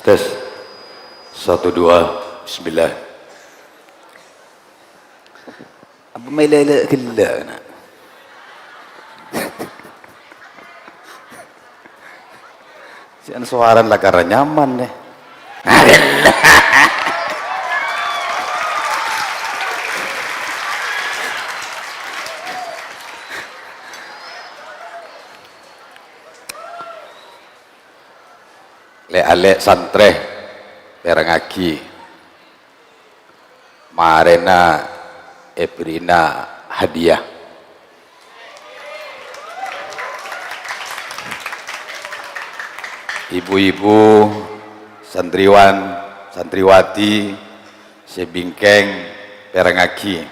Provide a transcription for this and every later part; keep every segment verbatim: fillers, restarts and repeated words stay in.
Tes. Satu, dua. Bismillah. Apa main lele gella, nak? Si anu suara la kara nyaman deh. Le'-ale' santrè, pèrengngaghi. Marèna èbèrri'na hadiah. Ibu-ibu, santriwan, santriwati, sè bingkèng, pèrengngaghi.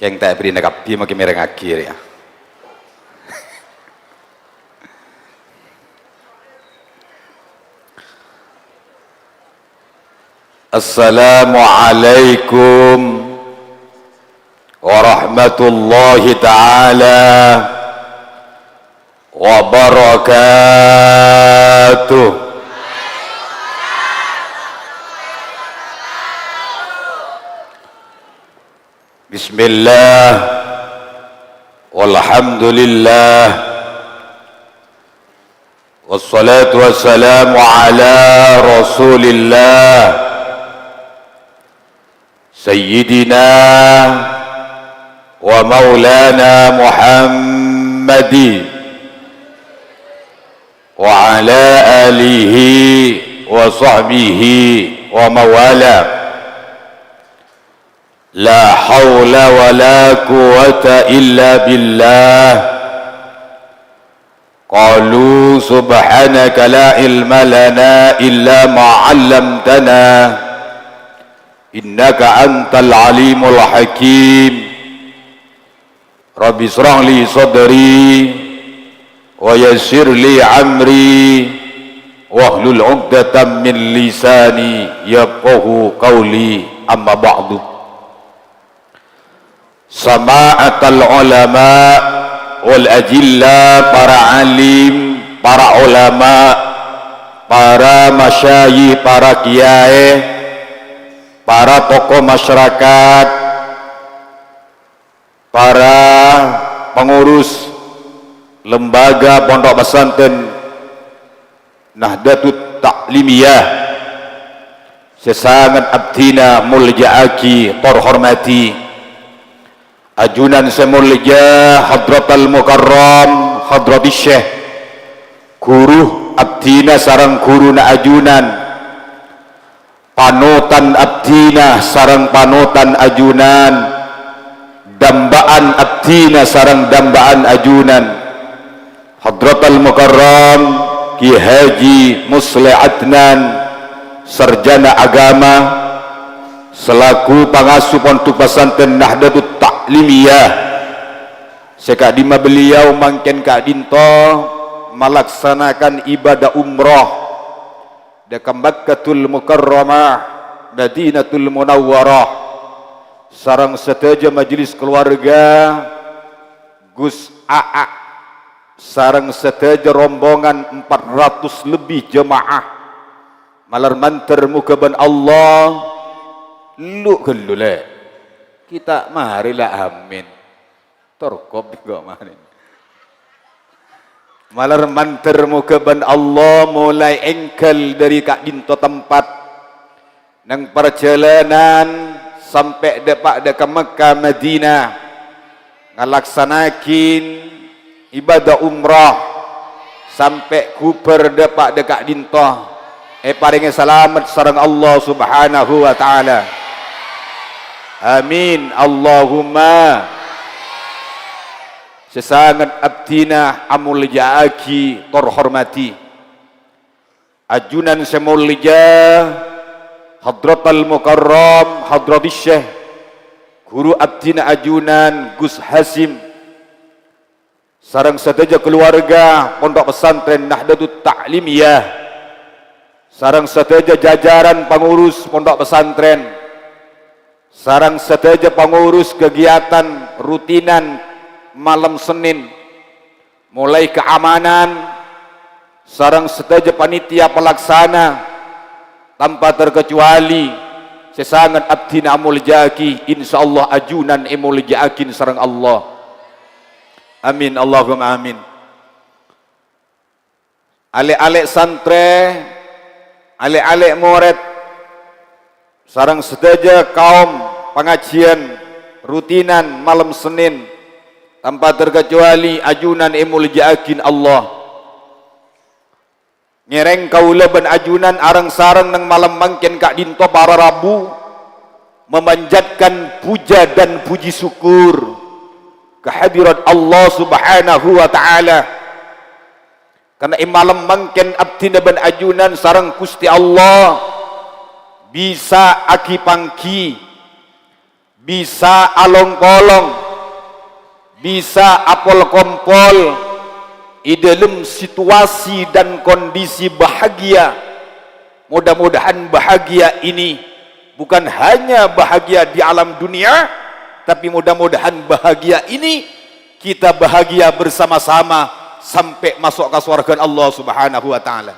Kèng ta' èbèrri'na kabbhi, makè mèrengngaghi, rèya. Assalamualaikum warahmatullahi ta'ala wabarakatuh. Bismillah. Walhamdulillah. Wassalatu wassalamu ala Rasulillah. Sayyidina wa maulana Muhammadi wa ala alihi wa sahbihi wa mawala. La haula wa la quwwata illa billah. Qalu subhanaka la ilma lana illa ma 'allamtana, innaka antal alimul hakim. Rabbi shrah li sadri, wa yassir li amri, wahlul 'uqdatam min lisani yafqahu qawli, amma ba'du. Sama'atal ulama wal ajilla, para alim, para ulama, para masyayikh, para kiyaè, para tokoh masyarakat, para pengurus lembaga Pondok Pesantren Nahdlatut Ta'limiyah sè sanget abdhina molja'aghi tor hormadhi. Ajunan sè molja Hadratal Mukarram Hadratis Syekh, ghuru abdhina sareng ghuruna ajunan, panotan abdhina sareng panotan ajunan, damba'an abdhina sareng damba'an ajunan, Hadratal Mukarram Kiai Haji Musleh Adnan, sarjana agama, selaku pangasuh Pondok Pesantren Nahdlatut Ta'limiyah, sè ka'dimma beliau mangkèn ka'dinto malaksanakan ibadah umroh dhâ' ka Makkatul Mukarramah, Madinatul Munawwarah, sareng sadhâjâ majelis keluarga Gus Aa, sareng sadhâjâ rombongan empat ratus lebbi jemaah. Malar mandhâr moghâ bân Allah, lu-ghâllu, Lè'. Kita marè la amin. Torkop kok marè. Malar mandhâr moghâ bân Allah molaè èngghâl dhâri ka'dinto tempat, neng parjhâlânan sampè' dâpa' dhâ' ka Mekkah Madinah, ngalaksana'aghi ibadah umrah sampè' ghubâr dâpa' dhâ' ka'dinto, èparèngè salamet sareng Allah Subhanahu wa Ta'ala. Amin, Allahumma. Sè sanget abdhina amolja'aghi tor hormadhi. Ajunan sè molja Hadratal Mukarram Hadratis Syekh, ghuru abdhina ajunan Gus Hasyim, sareng sadhâjâ kaluwarga Pondok Pesantren Nahdlatut Ta'limiyah, sareng sadhâjâ jajaran pangurus pondok pesantren, sareng sadhâjâ pangurus kegiatan rutinan malem Senin, molaè keamanan, sareng sadhâjâ panitia palaksana, tanpa terkecuali sè sanget abdhina amoljâ'aghi, insyaallah ajunan èmoljâ'aghi sareng Allah. Amin, Allahumma amin. Alè'-alè' santrè, alè'-alè' morèd, sareng sadhâjâ kaom pangajiyân rutinan malem Sennèn, tanpa terkecuali ajunan èmoljâ'aghi Allah. Ngèrèng kaulâ bân ajunan areng-sareng neng malem mangkèn ka'dinto para rabu, memanjatkan puja dan puji syukur ka hadirat Allah Subhanahu wa Ta'ala. Karna è malem mangkèn abdhina bân ajunan sareng Ghustè Allah bisa aghi-pangghi, bisa along-polong, bisa apol-kompol è dhâlem situasi dan kondisi bahagia. Mudah-mudahan bahagia ini bukan hanya bahagia di alam dunia, tapi mudah-mudahan bahagia ini kita bahagia bersama-sama sampai masuk ke surga Allah Subhanahu wa Ta'ala.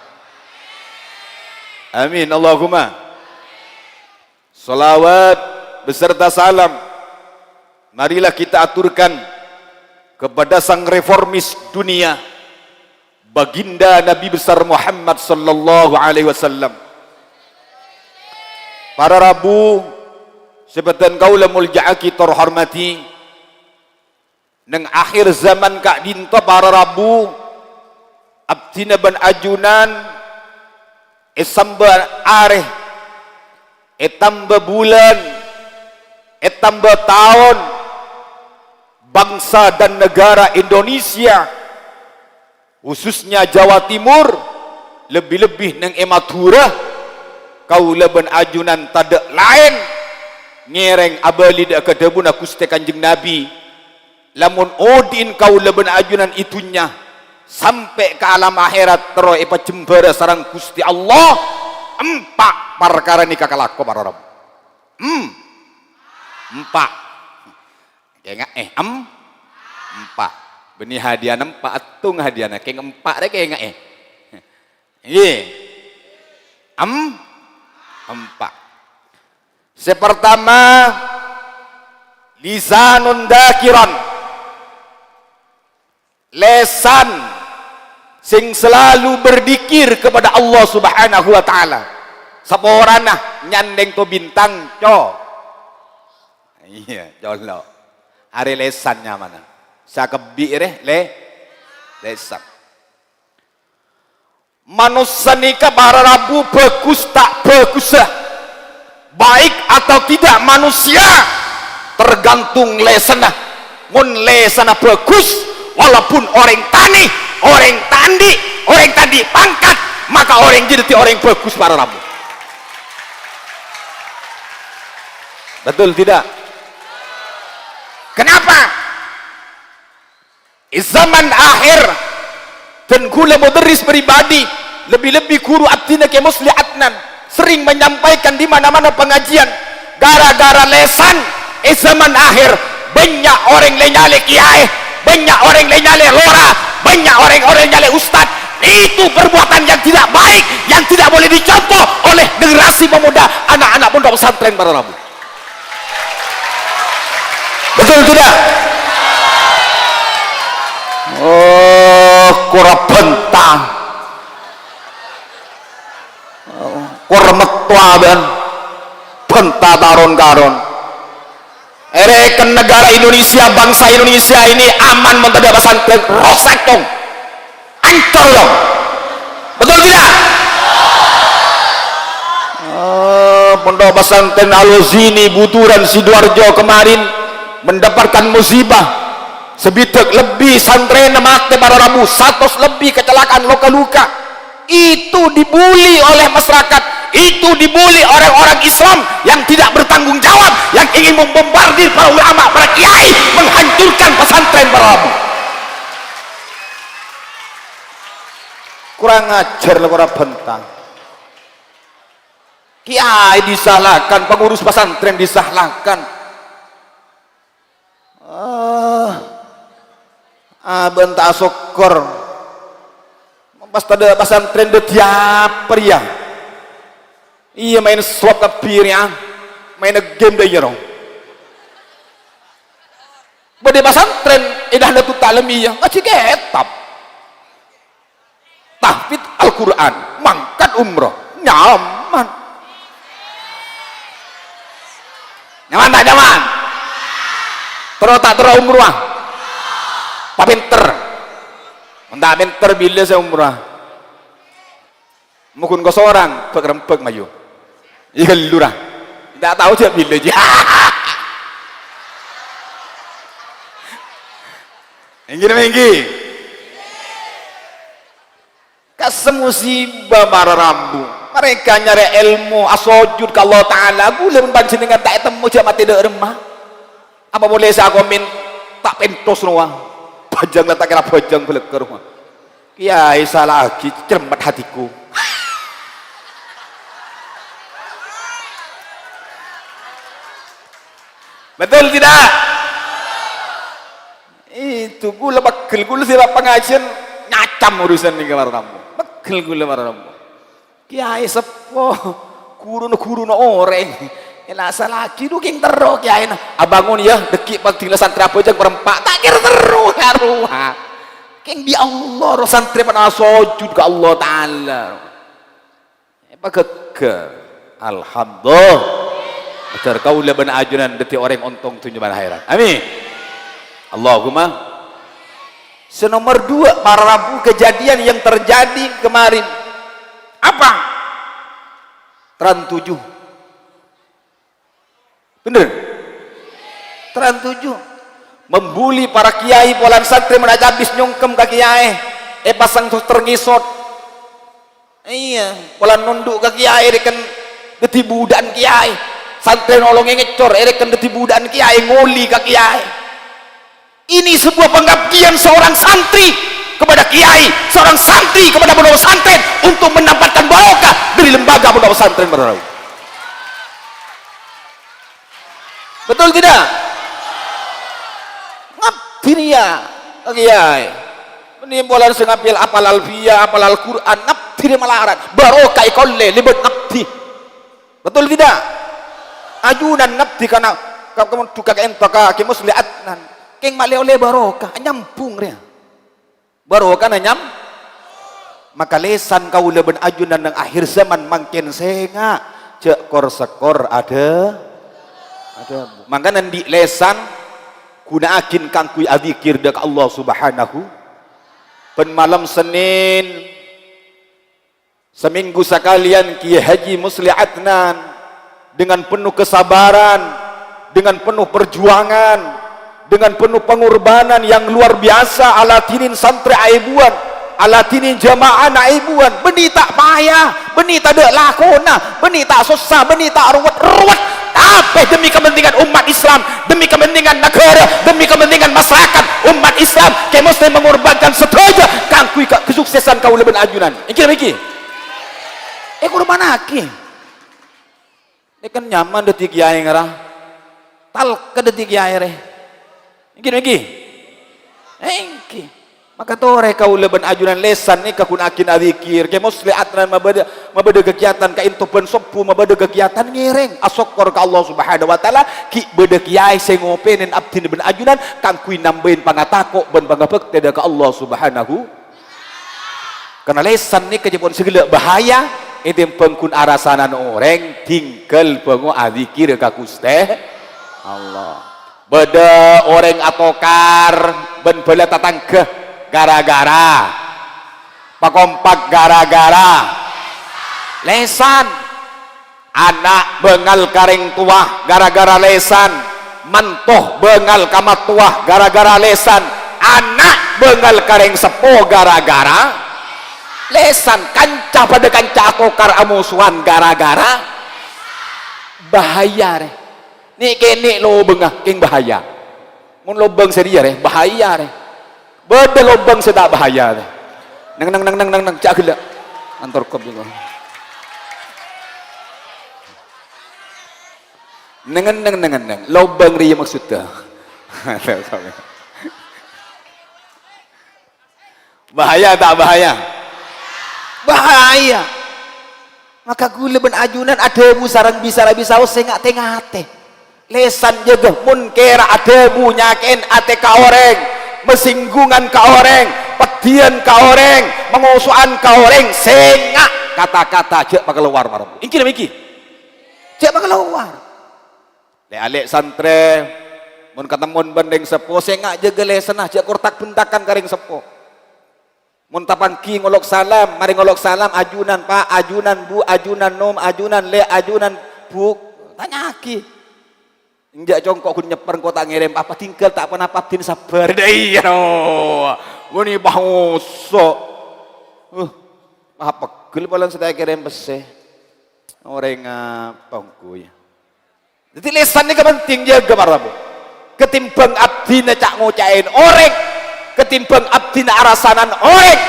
Amin, Allahumma. Salawat beserta salam marilah kita aturkan kepada sang reformis dunia, Baginda Nabi besar Muhammad sallallahu alaihi wasallam. Para rabu sè bhâdhân kaulâ molja'aghi tor hormadhi, neng akhir zaman ka'dinto para rabu, abdhina bân ajunan èsambâ arè, ètambâ bulân, ètambâ taon, bangsa dan negara Indonesia, khususnya Jawa Timur, lebbi-lebbi neng è Madhurâ, kaulâ bân ajunan tadâ' laèn ngèrèng abâli dâ' ka dhâbuna Ghustè Kanjeng Nabi, "Lamon odi'in kaulâ bân ajunan è dhunnya sampè' ka alam akhèrat terro èpajembhârâ sareng Ghustè Allah, empa' parkara nèka kalako para rabu." Em, empa'. Kènga'è, em, empa'. Bânnè hadiahna empa', ètong hadiahna, kèng empa' rè kènga'è. Ngghi. Em, empa'. Sè partama, lisanun dzakiran. Lèsan sè salalu berzikir kepada Allah Subhanahu wa Ta'ala. Saporana nyandeng to bintang, co. Iyâ, colo'. Arè lèsan nyamana. Sakabbhi rè, lè-, lèsan. Manossa nèka para rabu bhâghus ta' bhâghussa, baik atau tidak manusia, tergantung lèsanna. Mon lèsanna bhâghus, walaupun orèng tanè, orèng ta' andi', orèng ta' andi' pangkat, maka orèng jârèya dhâddhi orèng bhâghus para rabu. Betul tidak? Kenapa? È zaman akhir, dan ghulâ mudarris pribadi, lebbi-lebbi ghuru abdhina Kè Musleh Adnan, sering menyampaikan di mana-mana pengajian, gara-gara lèsan, è zaman akhir, bânnya' orèng lè-nyalè kiyaè, bânnya' orèng lè-nyalè lora, bânnya' orèng-orèng nyalè ustad. Itu perbuatan yang tidak baik, yang tidak boleh dicontoh oleh generasi pemuda anak-anak pondok pesantren para rabu. Betul tidak? Oh, kora bhânta. Oh, kora mettowa bân bhânta taron-karon. Èrèken negara Indonesia, bangsa Indonesia ini aman mon tadâ' pesantren, rosak, Cong. Ancor, Cong. Betul tidak? Eh, Pondok Pesantren Al-Wazini Buturan Sidoarjo kemarin mendapatkan musibah. Sabidhâk lebbi santrèna matè para rabu, satos lebbi kecelakaan luka-luka. Itu dibully oleh masyarakat, itu dibully orang-orang Islam yang tidak bertanggung jawab, yang ingin membombardir para ulama, para kiai, menghancurkan pesantren para rabu. Kurang ajar lah, kurang bhânta. Kiai disalahkan, pengurus pesantren disalahkan. Ah, abân ta' asokkor. Pas tadâ' pasantrèn dhâddhi apa rèya? Iyâ, maèn slot kabbhi rèya. Maèn game dhâ' iyâ, ro. Bâdâ pasantrèn è Nahdlatul Ta'lim iyâ, ngajhi kètab. Tahfidz Al-Qur'an, mangkat umroh, nyaman. Nyaman ta' nyaman? Terro ta' terro umroh? Papènter. Mon ta' pènter, bilâ sè umroh? Mon ghun kasorang, bâk-rembâk mayu. Iyâ ghâllu, ra. Ta' tao jâ' bilâ, jâ'. Èngghi napa èngghi? Kassa' musibah para rabu. Mereka nyarè èlmo, asojud ka Allah Ta'ala. Ghulâ bân panjhennengngan ta' ètemmo jâ' matè dâ' remma. Apa polè sè akomen ta' pentos rowa. Bhâjâng la ta' kèra bhâjâng bâlâkka' rowa. Kèyaè sala'aghi, cermet hatiku. Betul tidak? Itu, ghulâ pegghel, ghulâ sè pangajiân nyacam urusan nèka para rabu. Pegghel ghulâ para rabu. Kèyaè seppo, ghuruna, ghuruna orèng. Èlasalaghi, dhu, kèng terro kèyaèna. Abângon, yâ, dhâggi' pagdingnga santrè abhâjâng parempa'. Ta' kèra terro, ya rowa. Kèng bi' Allah, ro santrè padâ asojud ka Allah Ta'ala. Èpaghâghâr. Alhamdulillah. Ajhâr kaulâ bân ajunan dhâddhi orèng ontong dhunnya bân akhèrat. Amin. Allahumma. Sè nomor dua, para rabu, kejadian yang terjadi kemarin. Apa? Trans tujuh. Bhender? Trans tujuh. Membuli para kiai polana santrè mon ajâbis nyongkem ka kiai. Èpasang toster ngesot. Iyâ, polana nondhu' ka kiai, rèken dhâddhi budhâ'ân kiai. Santrè nolongè ngècor, rèken dhâddhi budhâ'ân kiai, ngoli ka kiai. Ini sebuah pengabdian seorang santri kepada kiai, seorang santri kepada pondok pesantren untuk mendapatkan barokah dari lembaga pondok pesantren, para rabu. Betul tidak? Ngabdi rèya ka kiai. Mending polana sè ngapèl apal Alfiyah, apal Al-Qur'an, ngabdi rèya malarat. Barokah èkaollè lèbât ngabdi. Betul tidak? Ajunan ngabdi kana, ka, ka, ka, ka, ka, ka Kè Musleh Adnan. Kèng malè ollè barokah, nyambung rèya. Barokana nyam-, maka lèsan kaulâ bân ajunan neng akhir zaman mangkèn sènga', jhâ' kor-sèkor adâ-, adhâbu. Mangkana andi' lèsan, ghuna'aghin kaangghuy adzikir dâ' ka Allah Subhanahu. Bân malem Sennèn, Seminggu sakalèyan Kiai Haji Musleh Adnan dengan penuh kesabaran, dengan penuh perjuangan, dengan penuh pengorbanan yang luar biasa, aladhinin santrè aèbuwân, aladhinin jama'ah aèbuwân, bânnè ta' paya, bânnè tadâ' lakona, bânnè ta' sossa, bânnè ta' rowet-rowet, tapè demi kepentingan umat Islam, demi kepentingan negara, demi kepentingan masyarakat, umat Islam, Kè Musleh mengorbankan sadhâjâ kaangghuy ka-, kesuksesan kaulâ bân ajunan. Èngghi napa èngghi? Èkorbhânnaghi. Rèken nyaman dhâddhi kiyaè ngara. Talka dhâddhi kiyaè rè. Èngghi napa èngghi? Èngghi. Maka torè kaulâ bân ajunan lèsan nèka ghuna'aghin adzikir. Kè Musleh Adnan mabâdâ, mabâdâ kegiatan kaènto bân sobbhu, mabâdâ kegiatan ngèrèng. Asokkor ka Allah Subhanahu wa Ta'ala, ghi' bâdâ kiyaè sè ngopènè abdhina bân ajunan kaangghuy nambâi pangatako' bân pangabhâktè dâ' ka Allah Subhanahu. Karna lèsan nèka jhâ' pon saghellâ' bahaya, ètèmbhâng ghun arasanan orèng, tinggal bângo adzikir ka Ghustè Allah. Bâdâ orèng atokar bân bhâlâ tatangghâ gara-gara pakompak gara-gara lèsan. Ana' bângal ka rèng towa gara-gara lèsan. Manto bângal ka mattowa gara-gara lèsan. Ana' bângal ka rèng seppo gara-gara lèsan. Kanca padâ kanca atokar amosowan gara-gara bahaya rè. Nè'-kènè' lobângnga kèng bahaya. Mon lobâng sè rèya rè, bahaya rè. Bâdâ lobâng sè ta' bahaya rè. Neng, neng, neng, neng, neng, neng, jhâ' ghellâ'. Antor kop juga. Neng, neng, neng, neng. Lobâng rèya maksudda. Bahaya ta' bahaya? Iyâ. Maka kaulâ bân ajunan adhâbu sareng bisa-bisa sè nga'-tè-ngatè. Lèsan jâgâ, mon kèra adhâbu nyakè'è atè ka orèng, masinggungan ka orèng, peddhiyân ka orèng, mangoso'an ka orèng, sènga' kata-kata jhâ' pakalowar mara. Èngghi napa èngghi? Jhâ' pakalowar. Lè'-alè' santrè, mon katemmon bân rèng seppo, sènga' jâgâ lèsanna, jhâ' kortak-bentakan ka rèng seppo. Mon tapangghi ngolok salam, marè ngolok salam, "Ajunan, Pa', ajunan, Bu', ajunan, Nom, ajunan, Lè', ajunan, Bu'." Tanya'aghi. Enjâ' congko' ghun nyèpper engko' ta' ngèrèm apa-apa, tinggal ta' ponapa abdhina sabbhâr. Iyâ, no. Bânnè bângoso'. Uh, pegghel polana sè ta' èkèrèm pèssè. Orèng, ah, tonggu, yâ. Dhâddhi, lèsan nèka penting jâgâ, para rabu. Ketimbang abdhina ca'-ngoca'è orèng, ketimbang abdhina arasanan orèng,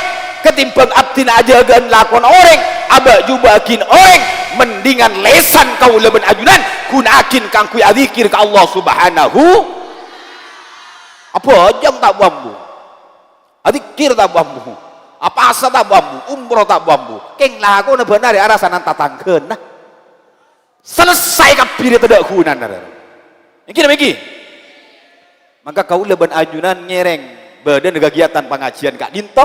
ketimbang abdhina ajâgâ'ân lakon orèng, abâ'-jubâ'âghin orèng, mendingan lèsan kaulâ bân ajunan ghuna'aghin kaangghuy adzikir ka Allah Subhanahu. Abhâjâng ta' bu-ambu, adzikir ta' bu-ambu, apasa ta' bu-ambu, umroh ta' bu-ambu, kèng lakona bân arè arasanan tatangghâna. Selesai kabbhi rè tadâ' ghunana, rè. Èngghi napa èngghi? Mangka kaulâ bân ajunan ngèrèng bâdâna kagiyatan pangajiyân ka'dinto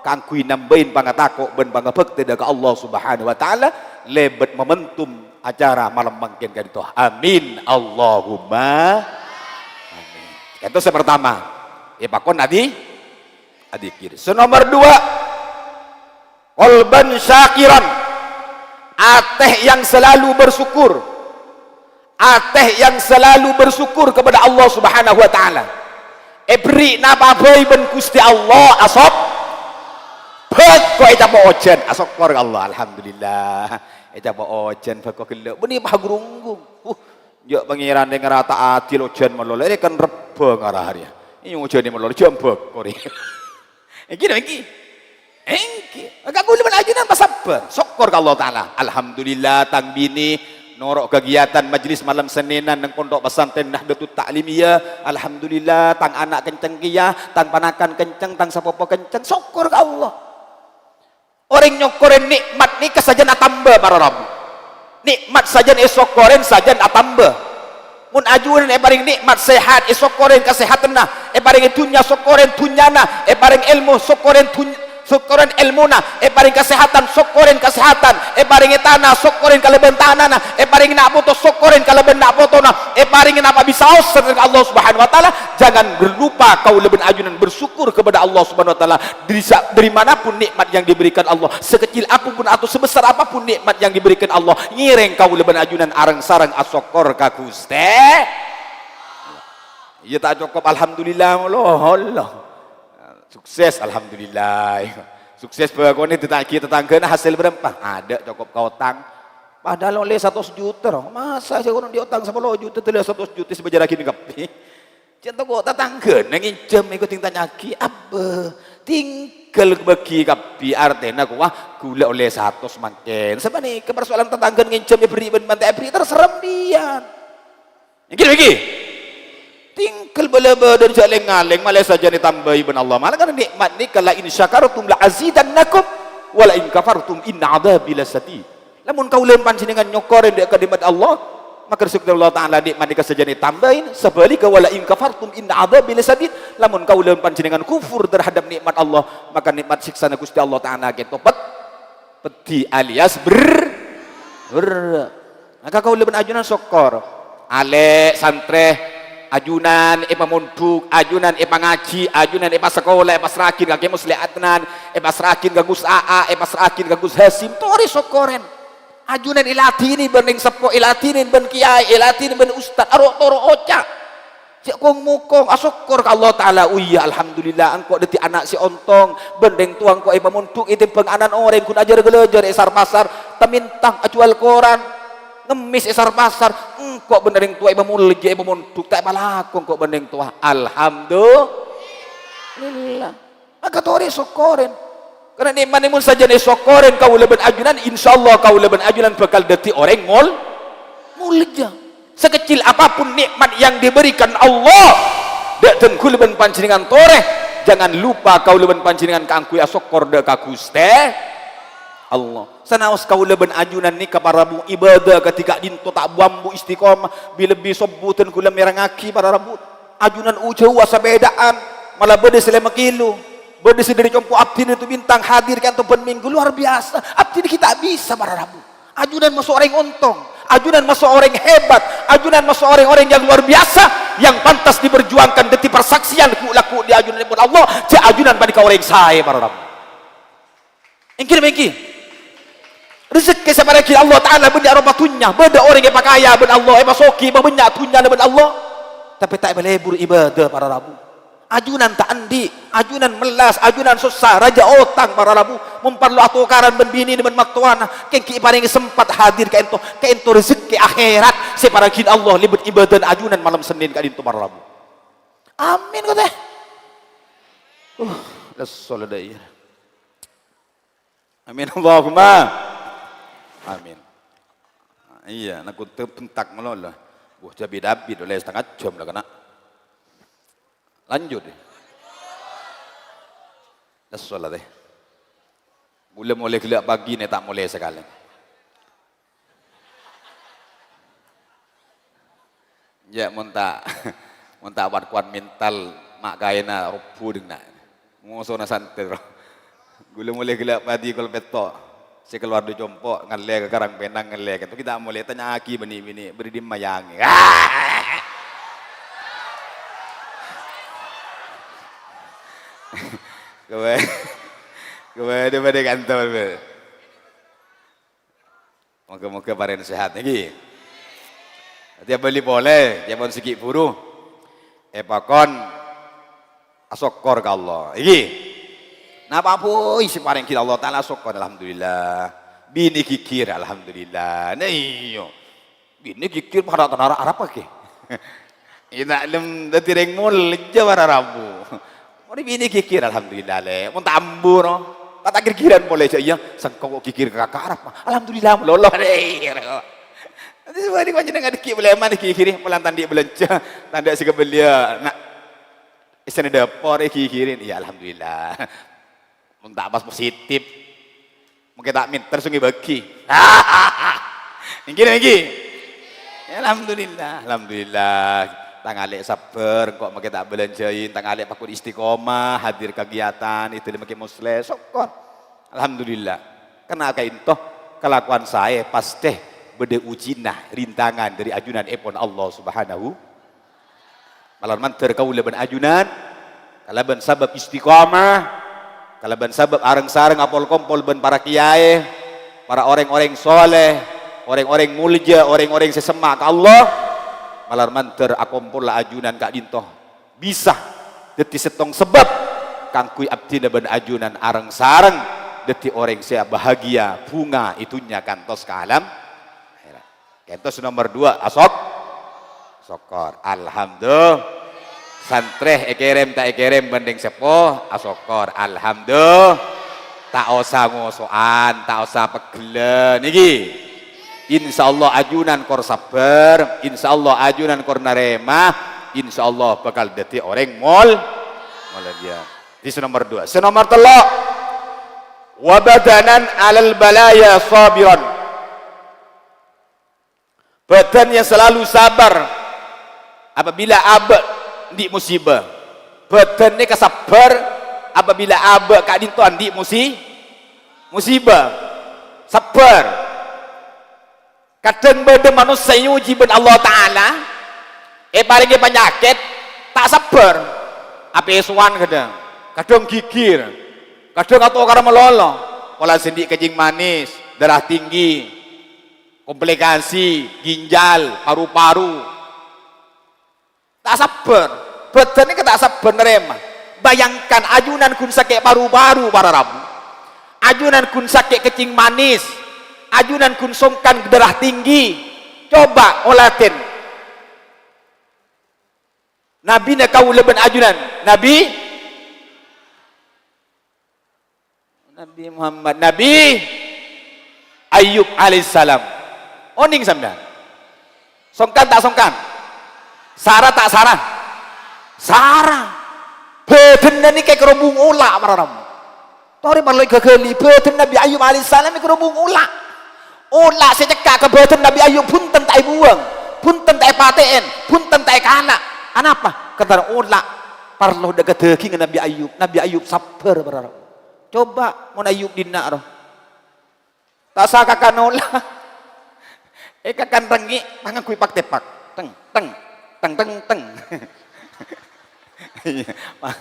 kaangghuy nambâi pangatako' bân pangabhâktè dâ' ka Allah Subhanahu wa Ta'ala lèbât momentum acara malem mangkèn ka'dinto. Amin. Allahumma amin. Itu sè pertama. Èpakon adi-, adzikir. Sè nomor dua, Qalban syakiran, atè yang selalu bersyukur. Atè yang selalu bersyukur kepada Allah Subhanahu wa Ta'ala. Èberri' napa bhâi bân Ghustè Allah, asop-, bhâko ècapo' ojhân, asokkor ka Allah, alhamdulillah. Ècapo' ojhân, bhâko ghellâ', bânnè pagrunggung. Uh, jâ' Pangèran ngarata adil ojhân malolo, rè kan rebbhâ ngara arèya. Iyâ ojhân malolo, jhâ' bhâko rè. Èngghi napa èngghi? Èngghi. Mangka kaulâ bân ajunan pasabbhâr. Sokkor ka Allah Ta'ala. Alhamdulillah, tang binè noro' kagiyatan majlis malem Sennènan neng Pondok Pesantren Nahdlatul Ta'limiyah. Alhamdulillah, tang ana' kenceng kèya, tang panakan kenceng, tang sapopo kenceng. Sokkor ka Allah. Orèng nyokkorè nè'mat nèka sajân atamba, para rabu. Nè'mat sajân èsokkorè sajân atamba. Mon ajunan èparèng nè'mat sehat, èsokkorè kasèhadhânna, èparèngè dhunnya, sokkorè dhunnyana, èparèng èlmo, sokkorè dhun-, sokkorè èlmona, èparèng kasèhadhân, sokkorè kasèhadhân, èparèngè tana, sokkorè kalabân tanana, èparèngè na' poto, sokkorè kalabân na' potona, èparèngè napa bisaos sareng Allah Subhanahu wa Ta'ala, jangan lupa kaulâ bân ajunan bersyukur kepada Allah Subhanahu wa Ta'ala. Dari sa-, dari manapun nikmat yang diberikan Allah, sekecil apapun atau sebesar apapun nikmat yang diberikan Allah, ngèrèng kaulâ bân ajunan areng-sareng asokkor ka Ghustè. Iyâ, ta' cokop alhamdulillah, Allah, Allah. Sukses, alhamdulillah. Sukses bhâkonè ditaghi tatangghâna hasèl bârâmpa? Adâ', cokop ka otang. Padahal ollè satos juta, roh. Masa sè kono diotang sapolo juta, dâlâ satos juta sè bâjârraghi kabbhi. Cènto kok tatangghâna ngènjhâm, èko ding tanya'aghi, abbâ, tinggal bâgi kabbhi, artèna kowah ghulâ ollè satos mangkèn. Sapanèka parsoalan tatangghâna ngènjhâm èberri' bân ta' èberri', terserah sampèyan. Èngghi, èngghi. Tinggal bâlâ bâdân jhâ' lèng-ngalèng, malè sajân ètambâi bân Allah. Mala karana nè'mat nèka, "La in syakartum la azidannakum, wa la in kafartum inna adzabi lasyadid." Lamon kaulâ bân panjhennengngan nyokkorè dâ' ka nè'mat Allah, maka rizki Allah Ta'ala nè'mat nèka sajân ètambâi, sabhâligghâ, "Wa la in kafartum inna adzabi lasyadid." Lamon kaulâ bân panjhennengngan kufur terhadap nè'mat Allah, maka nè'mat sèksana Ghustè Allah Ta'ala kèto pet-, peddhi alias ber-, ber-, maka kaulâ bân ajunan sokkor. Alè', santrè, ajunan èpamondhuk, ajunan èpangajhi, ajunan èpasakola, èpasra'aghin ka Kè Musleh Adnan, èpasra'aghin ka Gus Aa, èpasra'aghin ka Gus Hasim, torè sokkorè. Ajunan èladhini bân rèng seppo, èladhini bân kèyaè, èladhini bân ustad, aro'-toro' oca'. Cè' kong-mokong, asokkor ka Allah Ta'ala. "Oh iyâ, alhamdulillah, engko' dâddhi ana' sè ontong, bân rèng towa engko' èpamondhuk ètèmbhâng ana'na orèng ghun ajhâr-ghâlâjhâr è sar-pasar, ta' mentang ajhuwâl koran, ngemmès è sar-pasar, engko' bân rèng towa èpamolja, èpamondhuk, ta' èpalako engko' bân rèng towa." Alhamdulillah. Maka torè sokkorè. Karana nè'mat nèka mon sajân èsokkorè kaulâ bân ajunan, insyaallah kaulâ bân ajunan bhâkal dâddhi orèng mol-, molja. Sekecil apapun nikmat yang diberikan Allah, dâ' dhân kaulâ bân panjhennengngan torè, jangan lupa kaulâ bân panjhennengngan kaangghuy asokkor dâ' ka Ghustè. Allah. Sanaos kaulâ bân ajunan nèka para rabu ibadah kadhi ka'dinto ta' bu-ambu istiqomah, bi-, lebbi sobbhu dân ghulâ mèrengngaghi para rabu. Ajunan u-, jhâu asapèdaan, mala bâdâ sè lèma kilo, bâdâ sè dâri compo' abdhina Datu Bintang hadir ka'dinto bân mènggu, luar biasa. Abdhina ghi' ta' bisa para rabu. Ajunan maso' orèng ontong, ajunan maso' orèng hebat, ajunan maso' orèng-orèng yang luar biasa, yang pantas diperjuangkan dhâddhi persaksian ghu'-, lagghu' dâri ajunanèpon Allah, jhâ' ajunan panèka orèng saè para rabu. Èngghi napa èngghi? Rejekkè sè èparèngaghi Allah Ta'ala bânnya' ropa dhunnya. Bâdâ orèng èpakaya bân Allah, èpasoghi, bânnya' dhunnyana bân Allah. Tapè ta' èpalebur ibadah para rabu. Ajunan ta' andi', ajunan mellas, ajunan sossa, rajâ otang para rabu. Mon parlo atokaran bân binèna bân mattowana, kèng ghi' èparèngè sempat hadir ka'dinto, ka'dinto rejekkè akhèrat sè èparèngaghi Allah lèbât ibadana ajunan malem Sennèn ka'dinto para rabu. Amin, kottè. Uh, lesso la dâ' iyâ. Amin, Allahumma. Amin. Iyâ, nèko te-, bentak malolo. Wah, jhâ' bit-abit, ollè setengah jam la kèna. Lanjut, ya. Lesso la, tè. Ghulâ molè ghellâ' pagi nè ta' molè sakalè. Jhâ' mon ta', mon ta' wat-kowat mental, ma' kaèna robbhu dhing na'. Mosona santer. Ghulâ molè ghellâ' pagi kol pètto'. Sè kalowar dâri compo', ngallè ka Karangpènang, ngallè ka. Ghi' ta' molè, tanya'aghi bânnè binè, bâri' dimma yangè. Kobâ-, kobâdâ bâdâ kantor, Bel. Moghâ-moghâ parèng sehat nèka. Dhâddhi abâli polè, jhâ' mon sè ghi' buru. Èpakon asokkor ka Allah. Nèka. Napa pon sè èparèngaghi Allah Ta'ala, asokkor, alhamdulillah. Binè ghighir, alhamdulillah. Nah, iyâ. Binè ghighir para tanara arapa, ghi? Iyâ, ta' lem dhâddhi rèng molja para rabu. Mon binè ghighir, alhamdulillah, Lè'. Mon ta' ambu, no. Ta' ghir-ghiran polè, jhâ' iyâ, sengko' kok ghighir ka kaka' arapa. Alhamdulillah, malolo, Lè'. Dhâddhi, sè bâdâ panjhennengngan ghi' polè man ghighiri, polana ta' andi' bâlânjhâ, ta' andi' sè kabelliyâ. Nah, essèna dâpor èghighiri, iyâ, alhamdulillah. Mon ta' pas positif, mangkè ta' mènter sè ngèbâghi. Èngghi, èngghi. Ya, alhamdulillah, alhamdulillah. Tang alè' sabbhâr, engko' mangkè ta' bâlânjhâi, tang alè' pakon istiqomah, hadir kagiyatan, èdâlem mangkè moslè, sokkor. Alhamdulillah. Karna ka'dinto, kalakowan saè pastè bâdâ ujina, rintangan dâri ajunanèpon Allah Subhanahu Malar mandhâr kaulâ bân ajunan, kalabân sabâb istiqomah, kalabân sabâb areng-sareng apol-kompol bân para kiyaè, para orèng-orèng soleh, orèng-orèng molja, orèng-orèng sè semma' ka Allah, malar mandhâr akompolla ajunan ka'dinto bisa dhâddhi sèttong sabâb kaangghuy abdhina bân ajunan areng-sareng dhâddhi orèng sè bahagia, bhunga è dhunnya kantos ka alam akhèrat. Ka'dinto sè nomer duwâ', asok-, sokkor. Alhamdulillah. Santrè èkèrèm ta' èkèrèm bân rèng seppo, asokkor. Alhamdulillah. Ta' osa ngoso'an, ta' osa pegghellân. Nèka. Insyaallah ajunan kor sabbhâr, insyaallah ajunan kor narèma, insyaallah bhâkal dhâddhi orèng mol-, molja. Nèka sè nomer duwâ'. Sè nomer tello', "Wa badanan 'alal balaya shabiran." Badan yang selalu sabar apabila abâ' andi' musibah. Badan nèka sabbhâr apabila abâ' ka'dinto andi' musi-, musibah. Sabbhâr. Kadhâng bâdâ manossa èojhi bân Allah Ta'ala, èparèngè panyakèt, ta' sabbhâr. Apèsowan kadhâng. Kadhâng ghighir. Kadhâng atokara malolo. Pola sè andi' kècèng manis, darah tinggi. Komplikasi, ginjal, paru-paru. Ta' sabbhâr. Badan nèka ta' sabbhâr narèma. Bayangkan, ajunan ghun sakè' paru-paru, para rabu. Ajunan ghun sakè' kècèng manis. Ajunan ghun songkan darah tinggi. Coba oladhin. Nabina kaulâ bân ajunan. Nabi Nabi Muhammad, Nabi Ayub alaihissalam. Onèng sampèyan? Songkan ta' songkan? Sara ta' sara? Sara. Bhâdhânna nèka karo bung ola', para rabu. Torè parlo èghâghâli, bhâdhân Nabbhi Ayub alaihissalam èkarubung ola'. Ola' sè cekka' ka bhâdhân Nabbhi Ayub bhunten ta' èbuwâng, bhunten ta' èpatè'è, bhunten ta' èkala'. Anapa? Karana ola' parlo dâ' ka dhâghingnga Nabbhi Ayub. Nabbhi Ayub sabbhâr, para rabu. Coba mon Ayub dinna' rowa. Ta' sakakan ola'. Èkakan rèngngè', pas ngangghuy pak-tepak. Teng, teng, teng, teng, teng. Iyâ, pa-,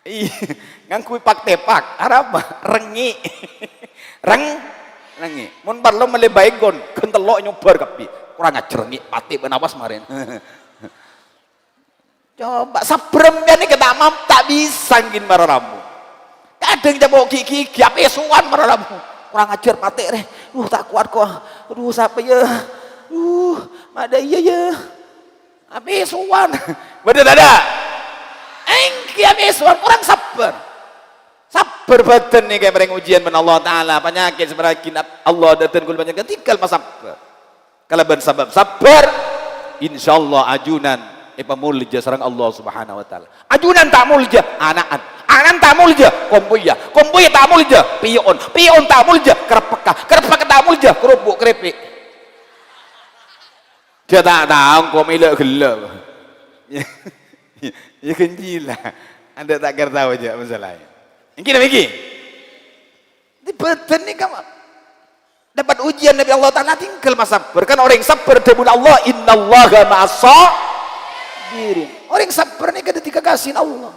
iyâ, ngangghuy pak-tepak. Arapa? Rèngngè'. Rèng-, rèngngè'. Mon parlo mellè baygon, ghân tello' nyobâr kabbhi. Kurang ajhâr rèngngè', patè bân awas marèn. Coba, sabbhâr sampèyan nèka ta' mam-, ta' bisa ngghi para rabu. Kadhâng ca'na ghi'-ghi'-ghi', apèsowan para rabu. Kurang ajhâr, patè rè. Uh, ta' kowat ko. Aduh, sapa ya? Uh, ma' dâ' iyâ ya. Apèsowan. Bâdâ tadâ'? Èngghi apèsowan, kurang sabbhâr. Sabbhâr bhâdhân nèka èparèng ujiyân bân Allah Ta'ala. Panyakèt sè maraghi Allah dâteng kaulâ panjhennengngan, tinggal masabbhâr. Kalabân sabâb sabbhâr, insyaallah ajunan èpamolja sareng Allah Subhanahu wa Ta'ala. Ajunan ta' molja, ana'an. Ana'an ta' molja, kompoyya. Kompoyya ta' molja, piyo'on. Piyo'on ta' molja, kareppekka. Kareppekka ta' molja, karobbhu' karèpè'. Jhâ' ta' tao engko' mèlè ghellâ'. Ya, ghânjila. Anda ta' kèra tao jhâ' masalahnya. Èngghi napa èngghi? Di bhâdhân nèka, ma-, dapat ujian dhâri Allah Ta'ala, tinggal masabbhâr. Kan orèng sabbhâr dhâbuna Allah, "Innallaha ma'as sabirin." Orèng sabbhâr nèka dhâddhi kakasèna Allah.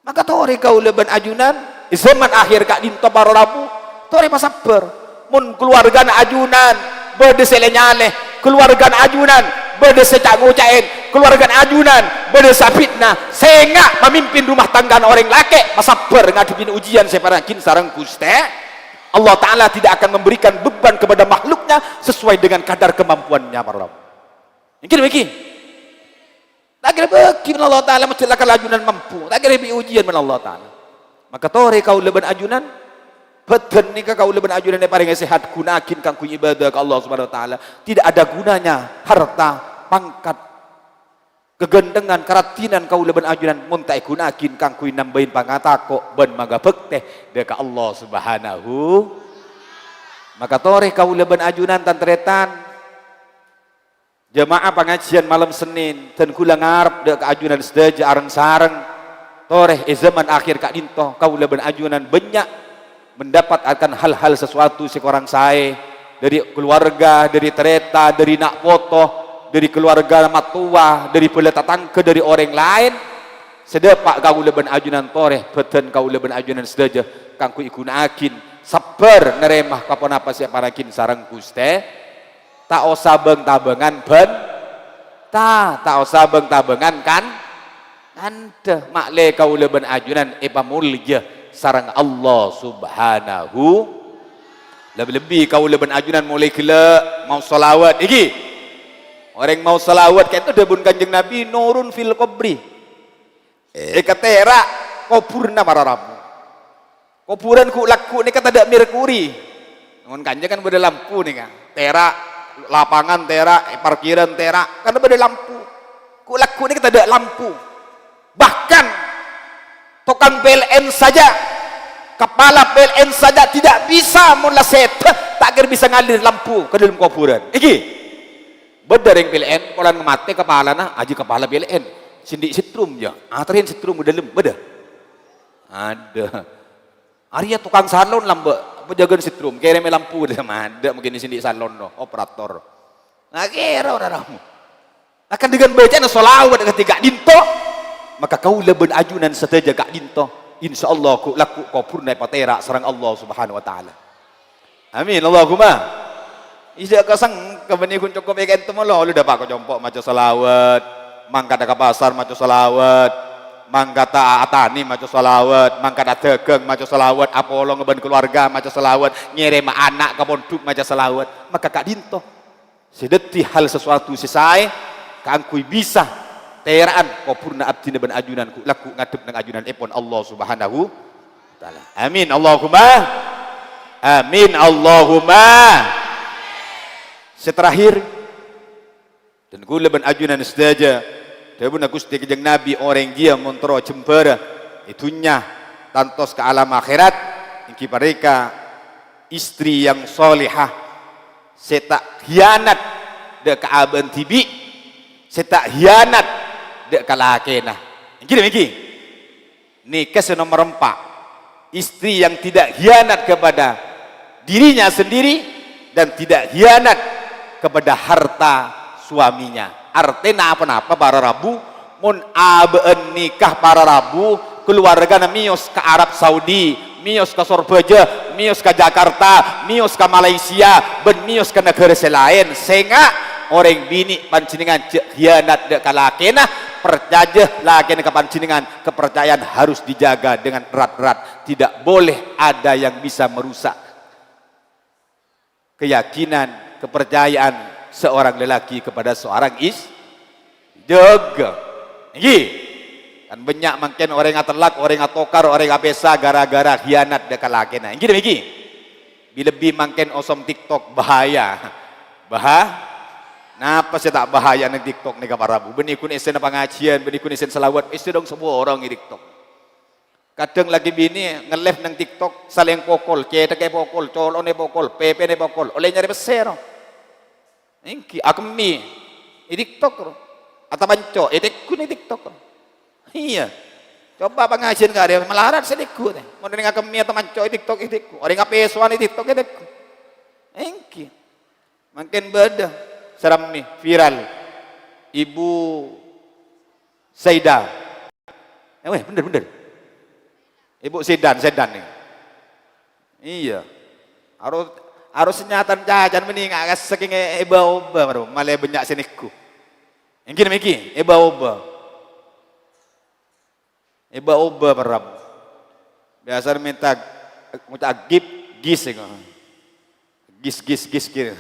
Maka torè kaulâ bân ajunan, è zaman akhir ka'dinto para rabu, torè masabbhâr. Mon kaluwargana ajunan bâdâ sè lè-nyalè, kaluwargana ajunan bâdâ sè ca'-ngoca'è, kaluwargana ajunan bâdâ sè fitnah, sènga' mamimpin rumah tanggana orèng lakè', masabbhâr ngadhebbhi ujian sè èparèngaghi sareng Ghustè. Allah Ta'ala tidak akan memberikan beban kepada makhluknya sesuai dengan kadar kemampuannya, para rabu. Èngghi, èngghi. Ta' kèra bâgi bân Allah Ta'ala, majâ la kala ajunan mampu. Ta' kèra bi' ujian bân Allah Ta'ala. Maka torè kaulâ bân ajunan, bhâdhân nèka kaulâ bân ajunan èparèngè sehat, ghuna'aghin kaangghuy ibadah ka Allah Subhanahu wa Ta'ala. Tidak ada gunanya harta, pangkat, kaghântèngan, karadhinan kaulâ bân ajunan mon ta' èghuna'aghin kaangghuy nambâi pangatako'an bân mangabhâktè dâ' ka Allah Subhanahu. Maka torè kaulâ bân ajunan, tan-tarètan, jamaah pangajiyân malem Sennèn, dân kaulâ ngarep dâ' ka ajunan sadhâjâ areng-sareng. Torè è zaman akhir ka'dinto, kaulâ bân ajunan bânnya' mendapatkan hal-hal sesuatu sè korang saè, dhâri kaluwarga, dhâri tarètan, dhâri na' poto, dhâri kaluwarga mattowa, dhâri bhâlâ tatangghâ, dhâri orèng laèn. Sè dâpa' kaulâ bân ajunan torè, bhâdhân kaulâ bân ajunan sadhâjâ kaangghuy èghuna'aghin, sabbhâr narèma pa-ponapa sè èparèngaghi sareng Ghustè. Ta' osa bâng-tabângan bân-, ta-, ta' osa bâng-tabângan kan-, kandhâ. Ma'lè kaulâ bân ajunan èpamolja sareng Allah Subhanahu. Lebbi-lebbi kaulâ bân ajunan molaè ghellâ' maos shalawat. Èngghi. Orèng maos shalawat ka'dinto dhâbuna Kanjeng Nabi, "Nurun fil qabri." Èkatèra' kobhurrâ para rabu. Kobhurân ghu'-lagghu' nèka tadâ' merkuri. Mon kanca kan bâdâ lampu nèka. Tèra', lapangan tèra', parkiran tèra', kan bâdâ lampu. Ghu'-lagghu' nèka tadâ' lampu. Bahkan, tokang P L N saja, kepala P L N saja tidak bisa, mon la sèdhâ, ta' kèra bisa ngalir lampu ka dâlem kobhurân. Èngghi. Bâdâ rèng P L N, polana matè kepalana, ajiyâ kepala P L N. Sè andi' setrum, jâ. Atarèn setrum ka dâlem, bâdâ. Adâ. Arèya tokang salon lambâ', pajâgâna setrum, kèrèmè lampu, adâ, mangkèn sè andi' salon, no, operator. Nah, kèra ora rabu. Akan dengan bacana shalawat ketika ka'dinto, maka kaulâ bân ajunan sadhâjâ ka'dinto, insyaallah ghu'-lagghu' kobhurrâ èpatèra' sareng Allah Subhanahu wa Ta'ala. Amin, Allahumma. Iyâ, kaseng, kabânnè ghun cokop è ka'dinto malolo, lu dâpa' ka compo' maca shalawat, mangkada ka pasar maca shalawat, mangkada atanè maca shalawat, mangkada adhâghâng maca shalawat, apolong bân kaluwarga maca shalawat, ngèrèma ana' ka pondhuk maca shalawat. Maka ka'dinto sè dhâddhi hal sesuatu sè saè kaangghuy bisa tèra'an kobhurrâ abdhina bân ajunan ghu'-lagghu' ngadhep neng ajunanèpon Allah Subhanahu wa Ta'ala. Amin, Allahumma. Amin, Allahumma. Sè terakhir, dân kaulâ bân ajunan sadhâjâ, dhâbuna Ghustè Kanjeng Nabi, orèng jiyâ mon terro jembhârâ è dhunnya, kantos ka alam akhirat, èngghi panèka istri yang sholihah, sè ta' hiyanat dâ' ka abâ'na dhibi', sè ta' hiyanat dâ' ka lakèna. Èngghi napa èngghi? Nèka sè nomer empa', istri yang tidak hiyanat kepada dirinya sendiri dan tidak hiyanat kepada harta suaminya. Artèna pa-napa para rabu, mon abâ'na nèka para rabu, kalowargana mèyos ka Arab Saudi, mèyos ka Sorbhâjâ, mèyos ka Jakarta, mèyos ka Malaysia, bân mèyos ka naghârâ sè laèn. Sènga', orèng binè' panjhennengngan jhâ' hiyanat dâ' ka lakèna, parcajâ lakèna ka panjhennengngan, kepercayaan harus dijaga dengan erat-erat. Tidak boleh ada yang bisa merusak keyakinan, kepercayaan seorang lelaki kepada seorang is-, jâgâ. Èngghi. Kan bânnya' mangkèn orèng atellak, orèng atokar, orèng apèsa gara-gara hiyanat dâ' ka lakèna. Èngghi napa èngghi? Bi-, lebbi mangkèn osom TikTok, bahaya. Baha-, napa sè ta' bahaya neng TikTok nèka para rabu? Bânnè ghun èssèna pangajiyân, bânnè ghun èssèna shalawat, èssè dong saporong è TikTok. Kadhâng lakè binè nge-live neng TikTok, salèng pokol, cèthèkè pokol, colo'na pokol, pèpèna pokol, ollè nyarè pèssè, ro. Èngghi, akemmè è TikTok, ro. Atapanco', ètègghun è TikTok, ro. Iyâ. Coba pangajiyân karè, malarat sè ètègghun, tè. Mon orèng akemmè atapanco' è TikTok, ètègghun. Orèng apèsowan è TikTok, ètègghun. Èngghi. Mangkèn bâdâ, sè rammè, viral. Ibu Saidah. Eh, weh, bhender, bhender. Ibu Sedan, Sedan nèka. Iyâ. Aro, aro sanyatan cacan mending nggak sakèng è-, èbâ-obâ, bro. Malè bânnya' sè nèghu. Èngghi napa èngghi, èbâ-obâ. Èbâ-obâ, para rabu. Biyasana mènta ngoca' gip, gis, èngghi. Gis, gis, gis, gis.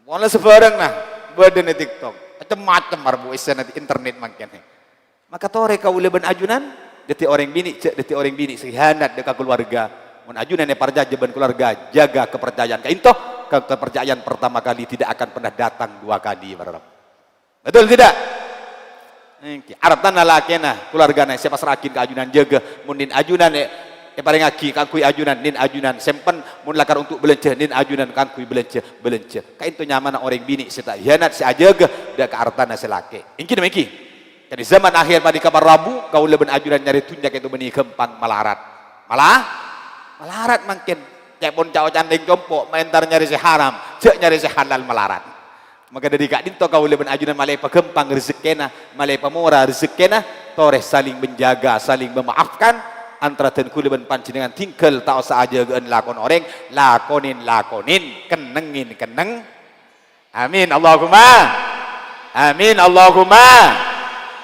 Pokokna sabhârâng, nah, bâdâ è TikTok. Macem-macem, para rabu, èssèna internèt mangkèn. Maka torè kaulâ bân ajunan, dhâddhi orèng binè', jhâ' dhâddhi orèng binè' sè hiyanat dâ' ka kalowarga. Mon ajunan èparcajâ bân kalowarga, jaga kepercayaan ka'dinto, ke-, kepercayaan pertama kali tidak akan pernah datang dua kali, para rabu. Betul tidak? Èngghi. Artana lakèna, kalowargana sè èpassra'aghi ka ajunan jâgâ. Mon nèn ajunan è-, èparèngaghi kaangghuy ajunan, nèn ajunan sèmpen. Mon lakar onto' bâlânjhâ, nèn ajunan kaangghuy bâlânjhâ, bâlânjhâ. Ka'dinto nyamana orèng binè' sè ta' hiyanat, sè ajâgâ dâ' ka artana sè lakè. Èngghi napa èngghi? Ka'dinto zaman akhir panèka, para rabu, kaulâ bân ajunan nyarè dhunnya ka'dinto bânnè ghâmpang malarat. Mala-, malarat mangkèn. Ca'èpon ca'-oca'an rèng compo', ma' entar nyarè sè haram, jhâ' nyarè sè halal, malarat. Maka dhâri ka'dinto kaulâ bân ajunan malè èpaghâmpang rejekkèna, malè èpamora rejekkèna, torè saling menjaga, saling memaafkan, antarâ dhân kaulâ bân panjhennengngan tinggal ta' osa ajâgâ'ân lakon orèng, lakonè lakonè, kennengè kenneng. Amin, Allahumma. Amin, Allahumma.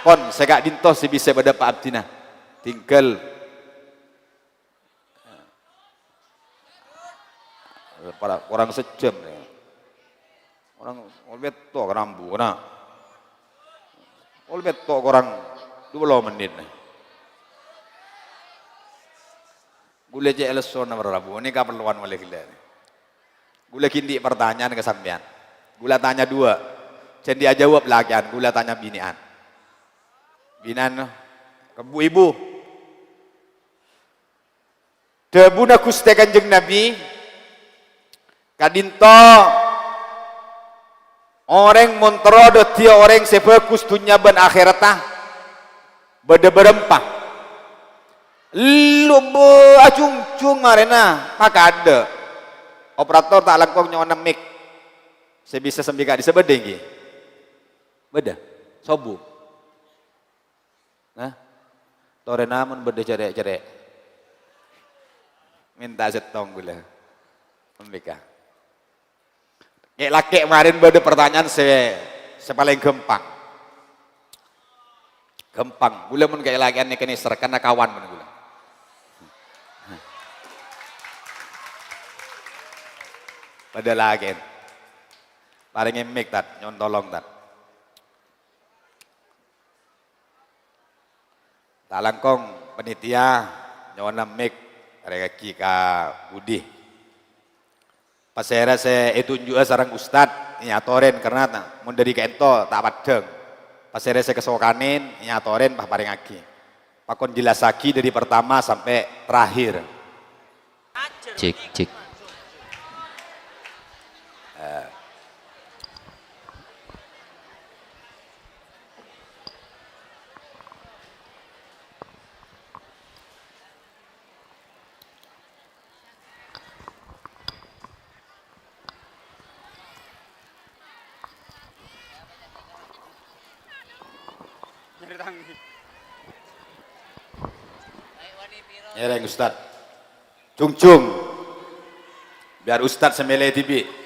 Pon, sè ka'dinto sè bisa bâdâ pa abdhina. Tinggal. Para-, korang sajhâm, ya. Korang, pol pètto' ka rambu, kana. Pol pètto' korang dua puluh menit, nih. Ghulâ cè' lessona, para rabu, nèka kaparlowan malè ghellâ', nih. Ghulâ ghi' andi' partanyaan ka sampèyan. Ghulâ tanya dua. Jhân ajâwâb lakè'an, ghulâ tanya binè'an. Binè'an, ka bu-ibu. Dhâbuna Ghustè Kanjeng Nabi, ka'dinto orèng mon terro dhâddhiyâ orèng sè bhâghus dhunnya bân akhèratta, bâdâ bârâmpa. Ellu bâ-, ajhungjhung marèna, makaddhâ'. Operator ta' langkong nyo'ona mic. Sè bisa sambi ka'dissa' bâdâ, èngghi? Bâdâ. Sobu. Nah, torè namon bâdâ cerrè'-cerrè'. Mènta sèttong ghulâ. Ambika. Kè'-lakè' marèn bâdâ partanyaan sè, sè palèng ghâmpang. Ghâmpang. Ghulâ mon kè'-lakè'an nèka nèser, karna kawan bân ghulâ. Padâ lakè'an. Parèngè mic, Tat. Nyo'on tolong, Tat. Ta' langkong, panitia, nyo'ona mic, parèngaghi ka Budi. Pasèra sè ètunju'â sareng Ustad, èyatorè, karna ta-, mon dhâri ka'ènto ta' paddhâng. Pasèra sè kasokanè, èyatorè, pa-, parèngaghi. Pakon jelasagi dari pertama sampai terakhir. Cek, cek. Eh. Ngèrèng, Ustad. Jhung-jhung. Biar Ustad sè mèlè dhibi'.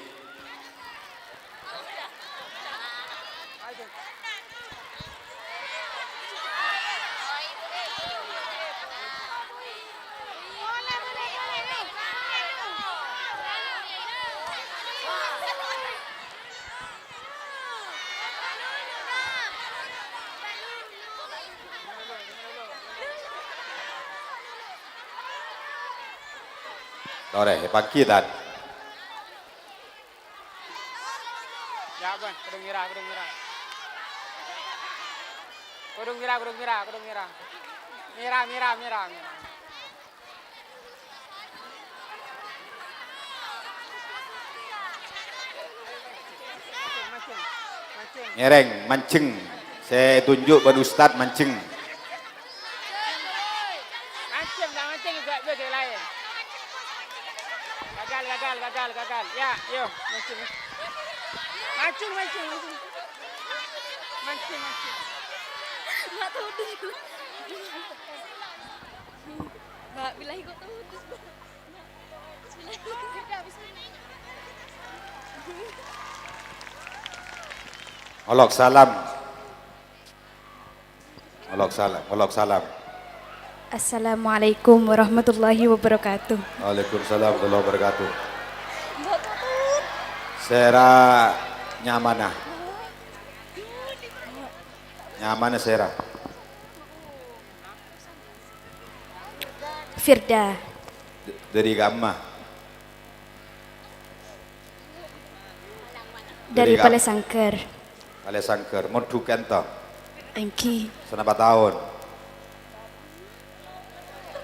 Torè, èpangghi, Tan. Ya, bân, kodhung mèra, kodhung mèra. Kodhung mèra, kodhung mèra, kodhung mèra. Mèra, mèra, mèra, mèra. Ngèrèng, manjheng. Sè ètunju' bân Ustad manjheng. Manjheng, ta' manjheng, gak beda lain. Gagal, gagal, gagal, gagal. Ya, yo, manjheng. Manjheng, manjheng, manjheng. Manjheng, manjheng. Mbak, todus. Mbak, billahi kok todus, Mbak. Olok salam. Olok salam, olok salam. Assalamualaikum warahmatullahi wabarakatuh. Waalaikumsalam warahmatullahi wabarakatuh. Sèra nyamana? Nyamana sèra? Firda. D-, dari kamma? Dari Dari kam-, Palè Sangghâr. Palè Sangghâr. Mondhuk ka'dinto? Èngghi. Sanapa taon?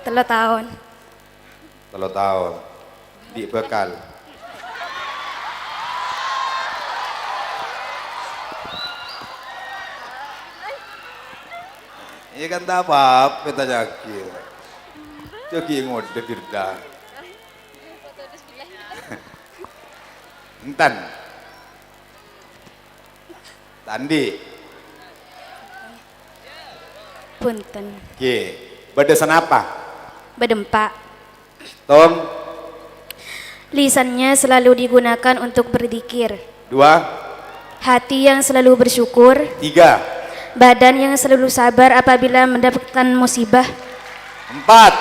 Tello taon. Tello taon. Andi' bhâkal? Iyâ kan ta' apa-apa, tanya'aghi. Jhâ' ghi' ngodâ, Firda. Enten. Ta' andi'. Bhunten. Ghi, bâdâ sanapa? Bâdâ empa'. Tong. Lisannya selalu digunakan untuk berzikir. Dua. Hati yang selalu bersyukur. Tiga. Badan yang selalu sabar apabila mendapatkan musibah. Empat.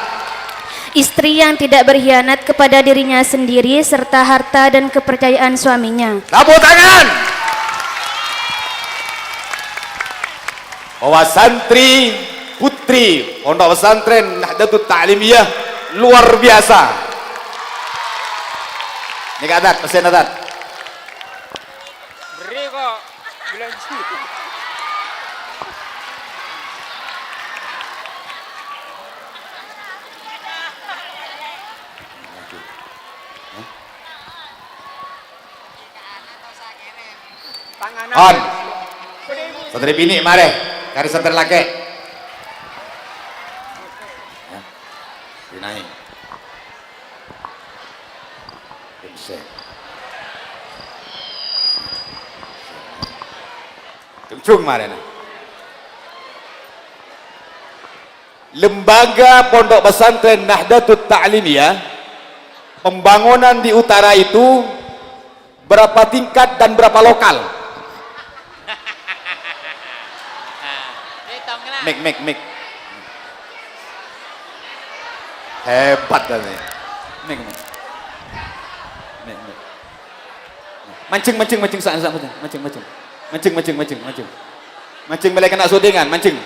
Istri yang tidak berkhianat kepada dirinya sendiri serta harta dan kepercayaan suaminya. Tepuk tangan. Bahwa santri putri Pondok Pesantren Nahdlatul Ta'limiyah luar biasa. Ini Kak Tat, pesen Tat. Beri kok belanja. On. Santrè binè' marè, karè santrè lakè'. Ya. Dinaè. Pinsè. Jhung-jhung marèna. Lembaga Pondok Pesantren Nahdlatul Ta'limiyah, pembangunan di utara itu berapa tingkat dan berapa lokal? Mik, mik, mik. Hebat tadi. Mik, mik. Mik, mik. Mancing, mancing, mancing, sa-, sa-, mancing, mancing, mancing. Mancing, mancing, mancing, mancing. Mancing mèlè kènè' syutingan, mancing.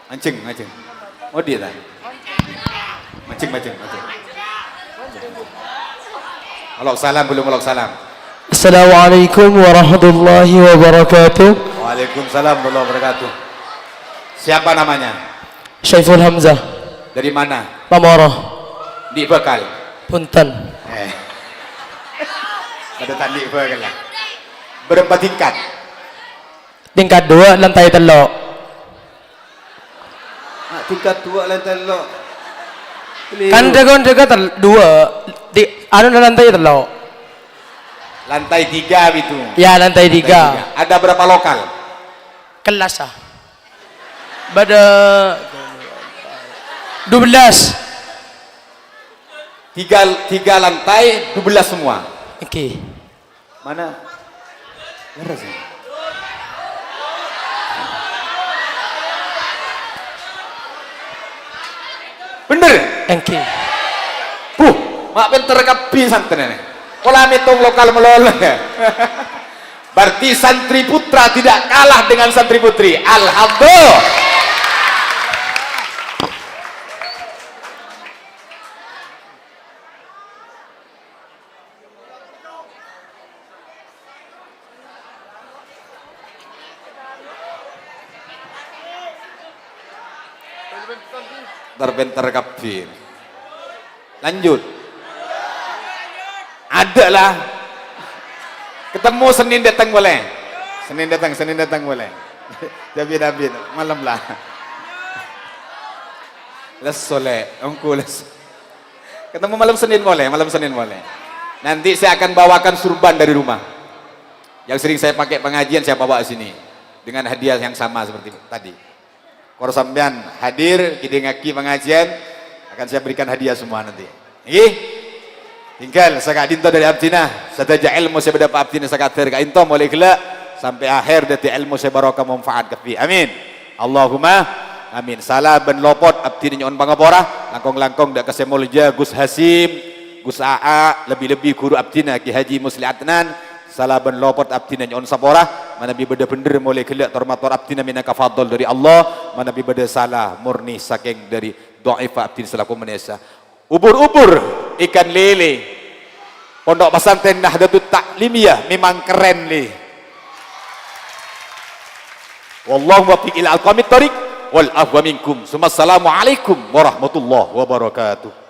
Mancing, mancing. Odi' ta? Mancing, mancing, mancing. Olok salam, belum olok salam. Assalamualaikum warahmatullahi wabarakatuh. Waalaikumsalam warahmatullahi wabarakatuh. Siapa namanya? Syaiful Hamzah. Dari mana? Mamoro. Di' bhâkal. Punten. Eh. Pada tadi bhâkal lah. Berapa tingkat? Tingkat dua, lantai tello'. Ah, tingkat dua, lantai tello'. Keliru. Kan dâgâ-dâgâ tel-, dua, di, anu, lantai tello'. Lantai tiga itu. Ya, lantai tiga. Lantai tiga. Ada berapa lokal? Kelas, ah. Bâdâ dua belas. Tiga, tiga lantai, dua belas semua. Oke. Mana? Leres, ya? Bener? Èngghi. Buh, ma' pènter kabbhi santrèna. Pola mètong lokal malolo. Berarti santri putra tidak kalah dengan santri putri. Alhamdulillah. Pènter-pènter kabbhi. Lanjut. Ada lah. Ketemu Senin datang boleh. Senin datang, Senin datang boleh. Tapi Nabi, malam lah. Lesso, Lè'. Ongko lesso. Ketemu malam Senin boleh, malam Senin boleh. Nanti saya akan bawakan surban dari rumah. Yang sering saya pakai pengajian, saya bawa sini. Dengan hadiah yang sama seperti tadi. Kor sampeyan hadir, ngèdingngaghi pengajian, akan saya berikan hadiah semua nanti. Nggih? Tinggal saka'dinto dari abdhina, sadhâjâ èlmo sè bâdâ pa abdhina sakadhâr ka'dinto molaè ghellâ' sampè' akhèr dhâddhi èlmo sè barokah manfaat kabbhi. Amin. Allahumma amin. Sala bân lopot abdhina nyo'on pangapora, langkong-langkong dhâ' ka sè molja Gus Hasim, Gus Aa, lebbi-lebbi ghuru abdhina Ki Haji Musli Adnan, sala bân lopot abdhina nyo'on sapora, manabi bâdâ bhendher molaè ghellâ' tor-mator abdhina mènangka fadl dhâri Allah, manabi bâdâ sala murni sakèng dhâri dhaifa abdhina salaku manèsa. Ubur-ubur, ikan lele. Pondok Pesantren Nahdlatul Ta'limiyah memang keren, Le. Wallahu muwaffiq ila aqwamit thoriq, wal afwa minkum. Summa assalamualaikum warahmatullahi wabarakatuh.